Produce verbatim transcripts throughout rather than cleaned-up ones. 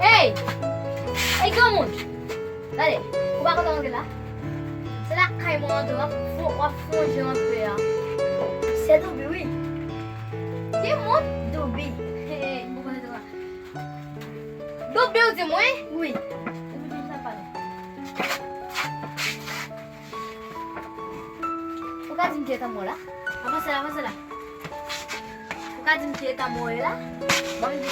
Ey! Ey, granmoun! Gade, ou pa kontan rantre la? Se lakay mwen antre, w ap fon, w ap fon je antre a. Se Doubi, wi. Ki moun? Doubi. Hey, ou konn sa? Doubi, ou di mwen? Wi. Doubi, vin sa pale. Ou ka di m ki eta mwen la? Avanse la, avanse la. Ou ka di m ki eta mwen ye la? Ban m di.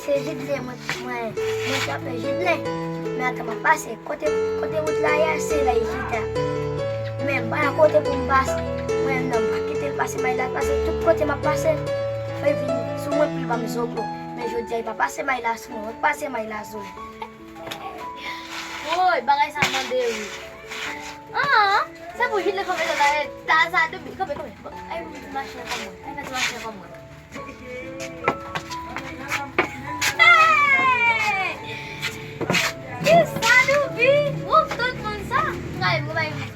Se Jidlen, mwen, mwen, mwen t ap fè Jidlen. Men atan m ap pase, kote, kote wout la ye a, se la e chita. Men m pa gen kote pou m pase. Mwen menm, m pa kite l pase may la, pase tout kote m ap pase. Fò l vin sou mwen pou l ban m zoglo. Men jodi a, li pa pase may la sou mwen, mwen k pase may la sou li. Woy, bagay sa mande wi. Ah, se pou Jidlen kanpe sa, ta sa, Doubi, kanpe, kanpe. Ay, pou ti machin kòm mwen. Ay, pou ti machin kòm mwen. Hey! Kisa, Doubi? Ou tout moun sa? Kay, pou bay moun.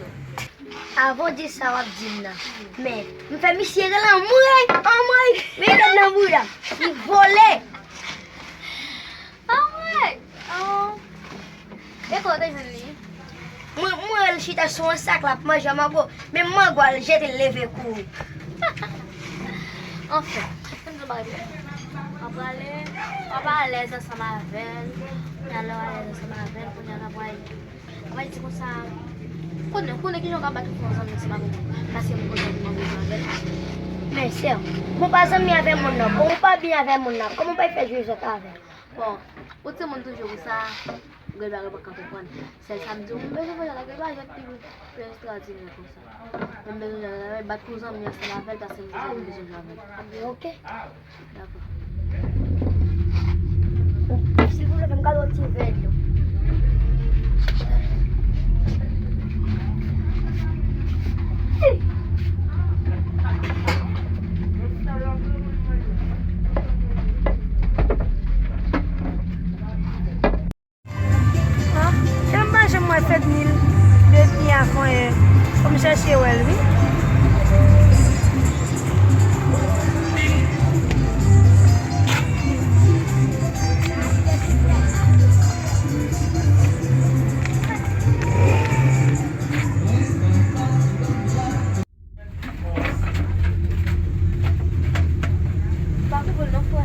Avan w di sa w ap di m nan. Men, m fè misye rele anmwey, anmwey, men gad nan bouda. Li vole. Anmwey! Oh. E kote w te jwenn li? Mwen, mwen wè l chita sou yon sak, l ap manje mango, men mango a l jete l leve kouri. Anfen, ann di yon bagay pou ou. W ap prale, w ap alèz ansanm avè l. Talè w alèz ansanm avè l, kounye a l ap prale. Mwen di konsa, konnen, konnen kijan w ka bat yon zanmi se pa bon. Paske m konn zanmi mwen bezwen avè l. Men sè, bon pa zanmi avè moun nan, bon ou pa byen avè moun nan, kòman w pral fè jwe jwèt avè l? Bon, ou timoun toujou konsa, ou gen bagay ou pa ka konprann. Sèl sa m di w, m bezwen fè jwèt avè l, pa jwèt li, pou estradinè konsa. Men m bezwen jwèt avè l, bat pou zanmi ansanm avè l, paske m bezwen jwe avè l. Ok. Dakò. Silvouplè, fè m kado yon ti vè dlo. Ah, e m pa janm wè Fednil depi avan yè. Fò m chèche wè l, wi. Pa koupe l non, frè.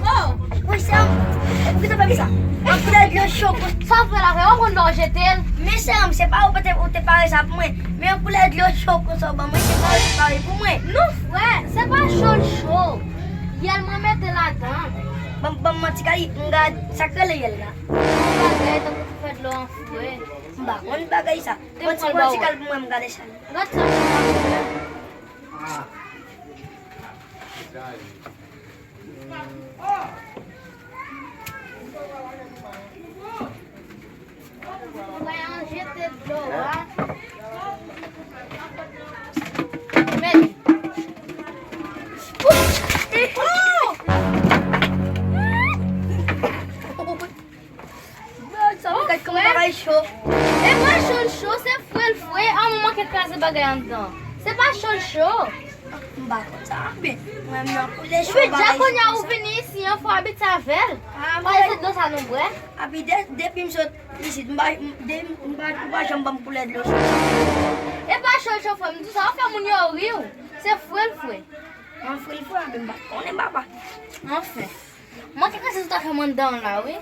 Oh! Wi, sè m. Poukisa w fè m sa? Yon koulè dlo cho konsa. Sa w fè la, frè? Ou konn lè w jete l? Men sè m, se pa ou te, ou te pare sa pou mwen. Men yon koulè dlo cho konsa w ban mwen, se pa ou te pare pou mwen. Non, frè, se pa cho l cho. Yè l mwen mete ladan. Ban, ban m manti, kay, m gad sa k rele yè l la. Yon bagay tankou ti fè dlo an fre. M pa konn bagay sa. Pran ti, pran ti kal pou mwen, m gade sa. Gad sa. Mwen an jete dlo a. Men. Oh! Sa m gad kòman bagay cho. E pa cho l cho, se fre l fre. An, mwen manke kraze bagay anndan. Se pa cho l cho. M pa konn sa, men mwen menm nan koulè cho bagay cho. Wi, dja kounye a ou vini isi an, fò w abitye avè l. Paske se dlo sa nou bwè. Api de, depi m sot isit, m pa, m, de, m pa, ou pa janm ban m koulè dlo cho. E pa cho l cho, frè m, di w sa, w fè moun yo ri w. Se fre l fre. An fre l fre, men m pa konnen, papa. Anfen. Manke kraze tout afè m anndan an la, wi.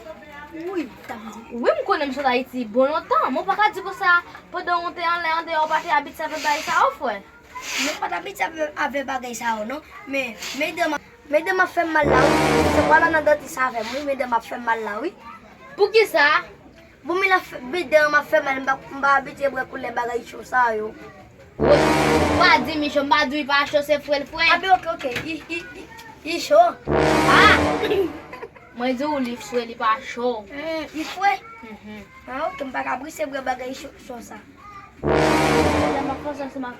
Wi, ta di. Wi, m konnen m sot Ayiti bon lontan. Men w pa ka di konsa, pandan w te anlè, andeyò, w pa te abitye avè bagay sa yo, frè. Mwen pa t abitye avè, avè bagay sa yo, non. Men, men dan m ap, men dan m ap fè m mal la, wi. Se pral al nan dantis avè m, wi, men dan m ap fè m mal la, wi. Poukisa? Bon, men la fè, men dan m ap fè mal, m pa, m pa abitye bwè koulè bagay cho sa yo. Woy, ou pa di m li cho, m pa di w li pa cho, se fre l fre. A ben, ok, ok, li, li, li, li cho. Ah! Mwen di w li fre, li pa cho. Hmm, li fre? Mhm. Ah, ok, m pa ka abitye bwè bagay cho, cho sa. Lè m ap fè sa, se ma,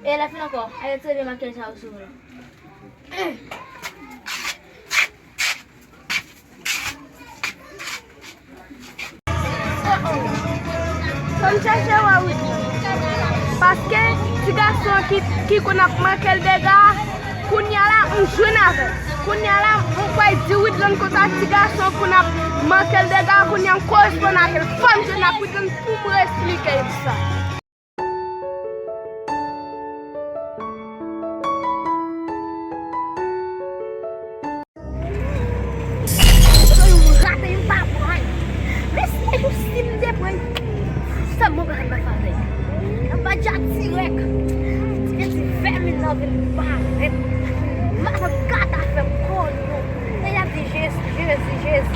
e lè fin ankò, al retire makyaj sa yo sou mwen. Fò m chèche wè Whitney. Paske ti gason ki, ki konn ap manke l dega, kounye a la, m jwenn avè l. Kounye a la, m kwè di Widland konsa, ti gason konn ap manke l dega, kounye a m koresponn avè l. Fò m jwenn ak Widland pou m esplike l sa. Yo rate, yo pa pran. Men si e jou si m te pran, sa mwen pral ba favè. Nan pa dja dirèk. Ti gen ti vèmin nan vin parèt. Madanm gata fè m kòlyon. E y ap di Jezi, Jezi, Jezi.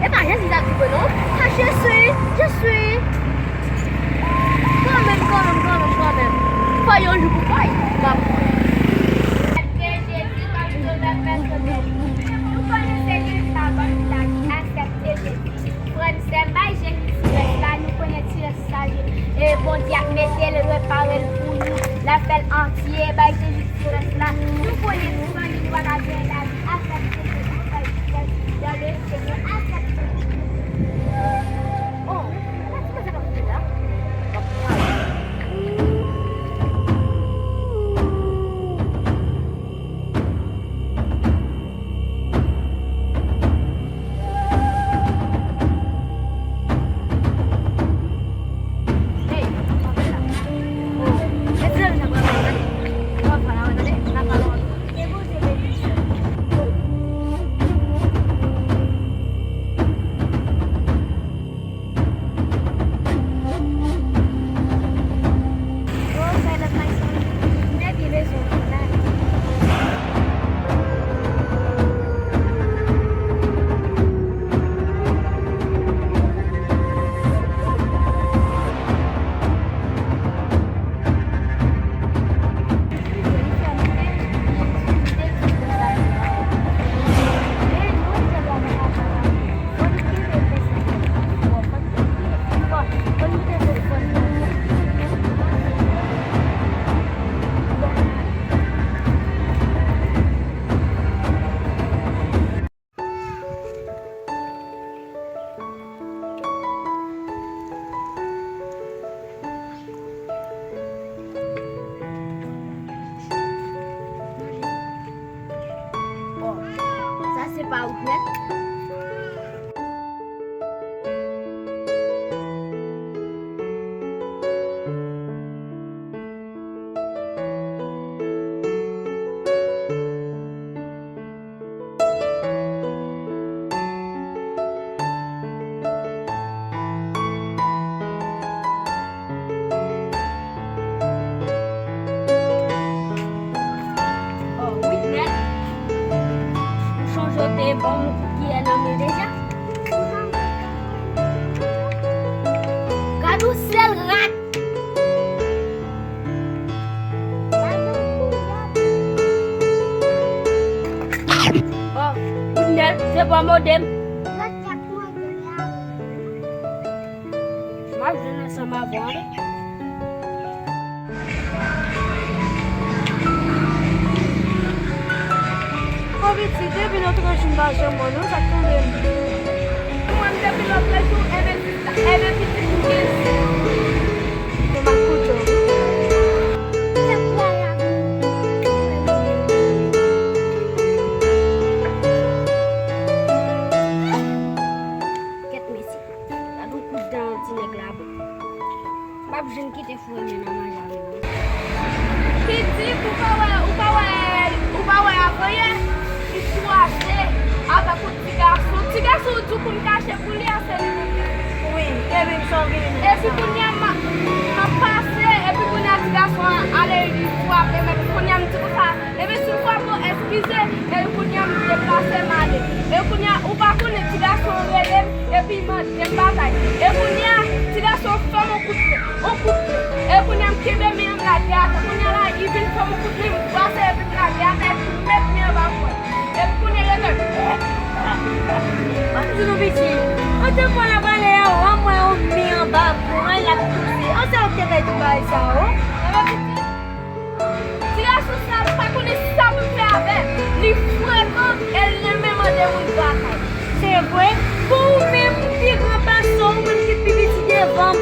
E pa Jezi y ap di vre non. A Jezi, Jezi. Kanmenm, kanmenm, kanmenm, kanmenm. Fò yon jou pou fò y ap pran. Aksepte Jezi kòm Sovè pèsonèl nou. Nou konnen se Jezi la, bon, la ki aksepte Jezi. Frè m, sè m, bay Jezi ti rès la, nou konnen ti rès sa, e Bondye ap mete l, repare l pou nou, l ap fè l antye, bay Jezi ti rès la. Nou konnen nou pa gen dwa nan lavi, aksepte Jezi, frè m, sè m, dans le Seigneur, aksepte Jezi. Oh, la ti mesye k ap fè la. Bon, sa se pa ou nèt. Oh, Widnel, ou sonje w te ban m yon kout kiyè nan men deja? Gad yon sèl rat! Oh, Widnel, se pa mòde m. M ap jwenn ansanm avè w, wi. Bon, pitit, depi lòt jou m pa janm wè w non, sa k tonbe m? Mwen, depi lòt jou, enben, sista, enben, pitit, m gen. Yo, m ap koute w. Kèt, mesye. Gad yon kout dan ti nèg la bon. M ap jwenn kite foure men nan manje avè nou. Pitit, ou pa wè, ou pa wè, ou pa wè Avril? Li kwaze avèk yon ti gason. Ti gason ou di w konn kache pou li a, se li menm. Wi, epi m sonje li menm. Epi kounye a, m ap, m ap pase, epi kounye a, ti gason an ale, li frape m, epi kounye a, m di konsa, Ebyen, si m frape w, eskize, e kounye a m deplase m ale. E kounye a, ou pa konnen, ti gason an rele m, epi l mande m bagay. E kounye a, ti gason an fè m yon kout men, yon kout men. E kounye a, m kenbe men an, m lage atè. Kounye a la, li vin fè m yon kout men, m brase, epi m lage atè, epi m met men anba kò l. Epi kounye a, li rele m. Ban m di nou, pitit, pandan mwen ap ale a, w a m wè yon men anba kò l, l ap touse. An, se ou ki te fè tout bagay sa yo? Ebyen, pitit. Ti gason sa, m pa konnen sa pou m fè avè l. Li frekan e l renmen mande moun bagay. Se vre? Bon, ou menm, m pi gran pase w, ou menm ki pi piti devan m.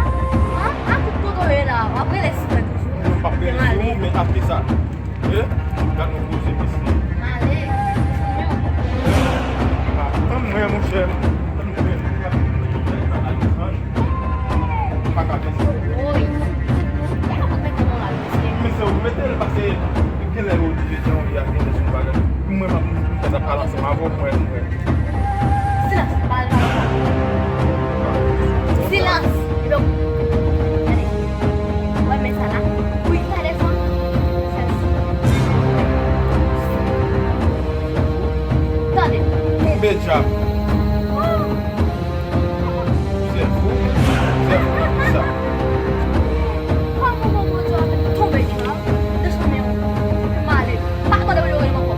A, a, tout kote w ye la, w ap rele sou mwen toujou. Non, m p ap rele sou ou, men achte sa. E, gad yon koze, mesye. Male, sanyon. A, tann mwen, monchè. Tann mwen. M pa ka desann. Woy. Ou pa konn mete non la, mesye. Men se ou ki mete l, paske genlè yo oblije jan w ye a, genlè se yon bagay. Mwen, m ap fè sa pale ansanm avè w, mwen, mwen. Silans, pale pa konsa. Silans. Ebyen, gade. Wè men sa la. Wi, gade sa. Tande. Tonbe djab. Oh. Sèvo, sèvo, sa. Kòman Bondye ap tonbe djab? Desann men w. Male. Pa mande mwen yon ankò.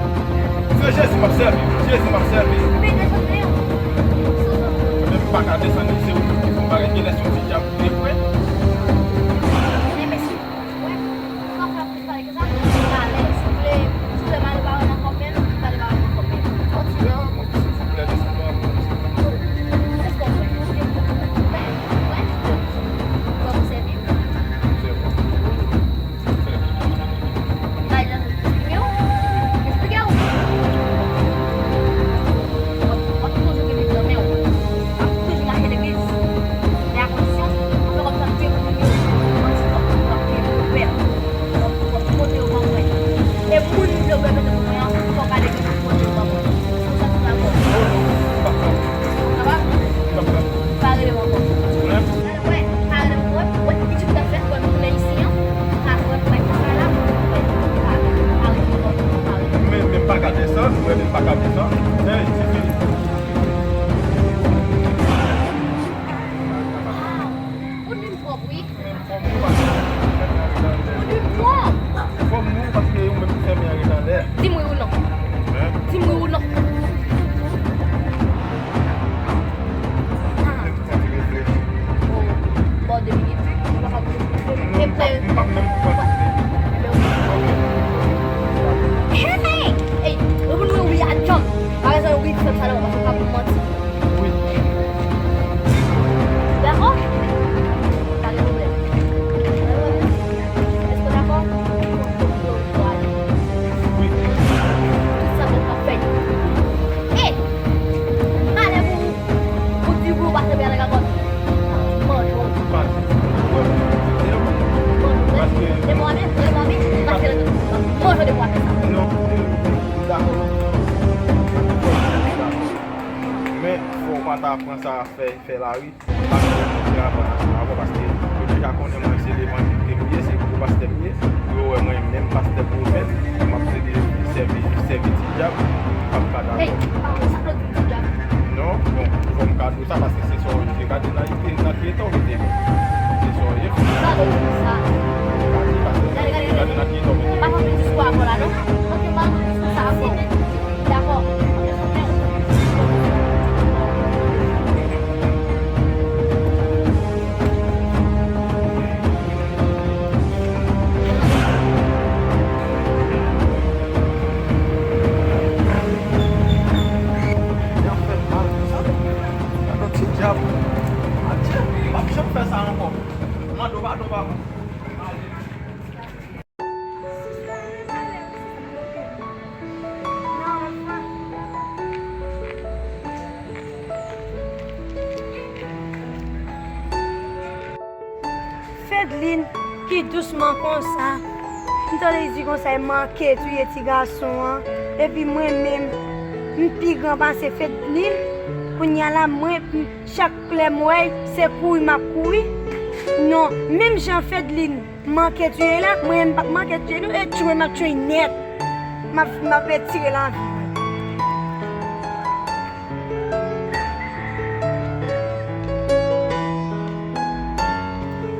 Se Jezi m ap sèvi. Jezi m ap sèvi. Men desann men w. Men m pa ka desann li, se ou menm ki fè yon bagay. Genlè se yon ti djab li te vre. Men mesye, wè, sa w fè ap plis pale ke sa, m alèz. Si w vle, si w vle pale pawòl nan kòmèn, pale pawòl nan kòmèn. Kontinye. Mwen di silvouplè, desann men w. Èske w kwè? Èske w kwè? Wè, wè. Ou kwè pou sèvi? Sèvi. Bay jan esplike w. Esplike w. W ap, w ap toujou gen Bib nan men w. W ap toujou mache legliz. Men a kondisyon, w fè kòm sa w te moun yo. Ou manti, w ap, w ap touye pou yo pè. W ap, w ap monte yo ban mwen. E moun yo vle mete pou mwen an, fò w gade ki moun monte yo ban mwen. Fò sa tou dakò. Ou kapab? Pa rele m ankò. Wè, pa rele m ankò. Wè, pitit la fèt, wè, m tounen isi an. Pa, wè, pa, pa la, wè, pa, pa rele m ankò. Pa rele m. Men, men m pa ka desann, wè, men m pa ka desann. Hey, tifi. Wow! Ou di m pwòp, wi. Ou di m pwòp. Fò m nou paske ou menm ki fè men an ret anlè. Di m wi ou non. Hein? Di m wi ou non. Ah. Bon, de minit, wi. Ou pa ka poze pwòp. Non, m p ap, m p ap menm pran. Ebyen, ok. Ok. Sa fè, fè lari, pa gen moun ki travay ankò paske yo deja konnen mwen se levanjil ke m ye, se gwo pastè m ye. Pou yo wè mwen menm pastè Pwovens, m ap plede sèvi, sèvi ti dyab, m p ap ka dakò. Hey, pa wè sa k ap di ti dyab? Non, bon, fò m ka di w sa paske se sa w ye, gade nan, nan ki eta w mete m. Se sa w ye. Sa w di sa? Gade, gade, gade, gade nan ki eta w mete m. Pa fè m diskou avè w la, non? Ok, pa fè m diskou sa avè w. Dakò. Gad yon ti dyab. Adye, m p ap janm fè sa ankò. M mande w padon, papa. Fedlin, ki dousman konsa. M tande li di konsa, e manke touye ti gason an. Epi mwen menm, m pi gran pase Fedlin. Kounye a la, mwen, m, chak lè m wè l, se kouri m ap kouri. Non, menm jan Fedlin manke touye la, mwen menm m p ap manke touye non, e tchwe m ap tchwe nèt. M ap, m ap retire lavi mwen.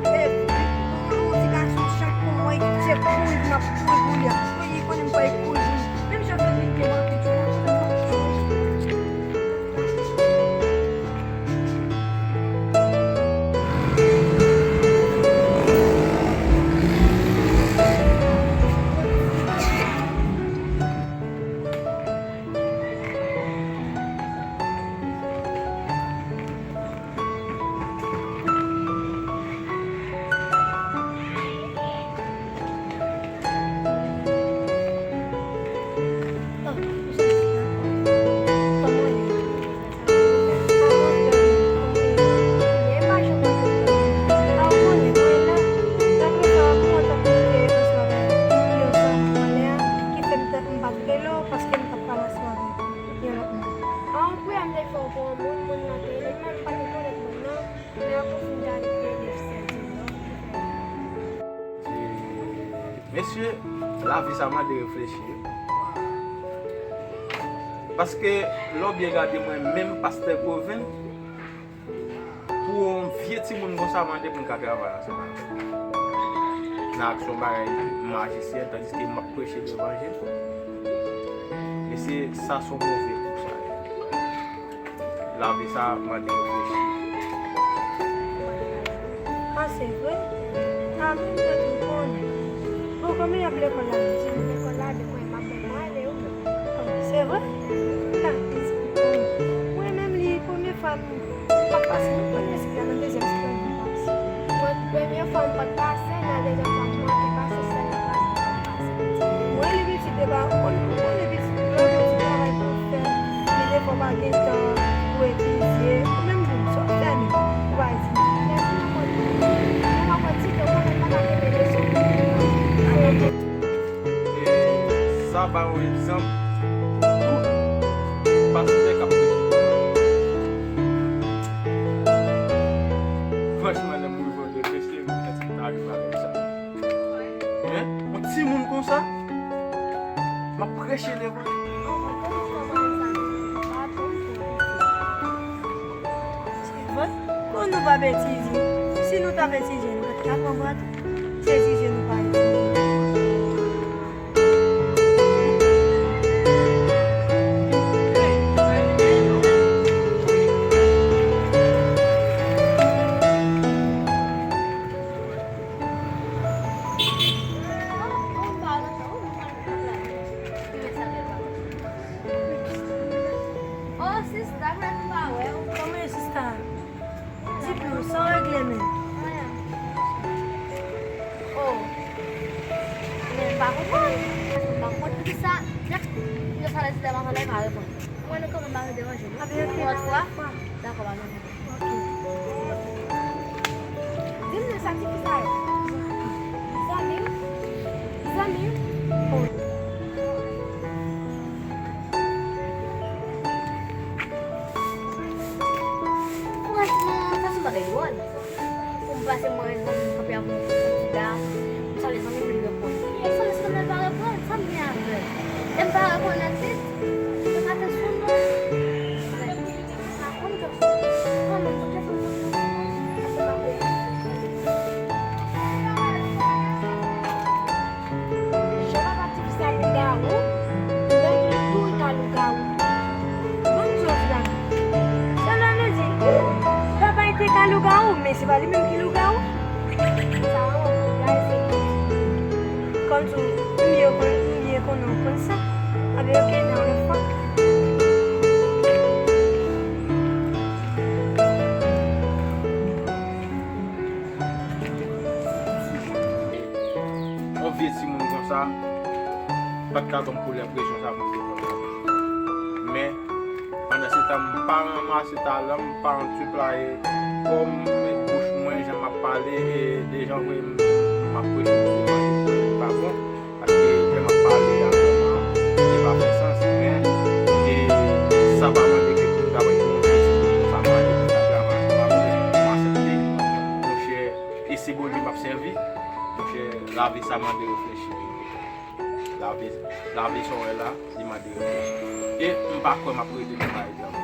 E, yon ti gason chak pou mwen, se kouri m ap kouri pou li a. Kouri, konnen m konnen kouri pou li. Menm jan Fedlin te manke touye la, mwen menm m ap tchwe. Mesye, lavi sa mande reflechi wi. Paske lè w byen gade mwen menm pastè Goven, pou yon vye timoun konsa mande pou m ka travay ansanm avè l. Nan aksyon bagay majisyen, tandiske m ap preche levanjil. Mesye, sa se yon move kou sa ye. Lavi sa mande reflechi. Ah, se vre? Ah, mwen, mwen te konnen. Bon, kòman y ap lekòl la, menm? Lekòl la, depi mwen, m ap fè mwen ale, wi. Ah, se vre? Ah, mwen menm, li premye fwa m, m pa t pase nan premye sik la, nan dezyèm sik la, m pase. Mwen, premye fwa m pa t pase, nan dezyèm fwa m manke pase, sèl nan pase, m pa t pase. Mwen, li pitit, e pa, ou konn, ou konnen pitit, lè w gen ti travay pou w fè, li defwa pa gen tan pou etidye, ou menm di m sa w fè menm, ou pa di m. Mwen pa pran ti tan, mwen menm pa ta kenbe leson. E sa ba yon egzanp tout pastè k ap preche. Franchman, lè m rive reflechi, m santi m ta rive avèk sa. Hein? Yon timoun konsa? M ap preche levanjil. Se vre? Bon, nou p ap etidye. Si nou t ap etidye, nou pa t ka pran bwa tou. Se etidye nou pa etidye. Oh, sista, mwen pa wè w. Kòman ye, sista? Di pou nou, sa w regle menm? Anyen. Oh. Men m pa konprann. Paske m pa konprann poukisa. Nèk, yo sa lè di lè m ap pale, pa reponn. Mwen, nou kanmenm pa vin deranje nou. Yon lòt fwa. Dakò, pa gen pwoblèm. Ok. Di m non sa ti fi sa yo. Zanmi w? Zanmi w? Oh. Se pa li menm ki lougawou? Sa a, yon bagay se kòm si w byen konn, m byen konnen w konn sa. Anben, ok, nan yon lòt fwa. Yon vye timoun konsa, pa t ka ban m koulè presyon sa pou m te pran. Men, pandan se tan, m pa ranmase talan, m pa antiplaye kò m, bouch mwen, jan m ap pale, e de jan vre m, m ap preche pou yo manje pou yo, li pa bon. Paske lè m ap pale a, vrèman, li pa fè sans, men, e sa pa mande ke pou m ta pran yon vye timoun konsa, mande pou m ta travay, se pa vre, m aksepte. Monchè, e se Bondye m ap sèvi. Monchè, lavi sa mande reflechi. Lavi, lavi sa w wè la, li mande reflechi. E m pa kwè m ap rete nan bagay sa.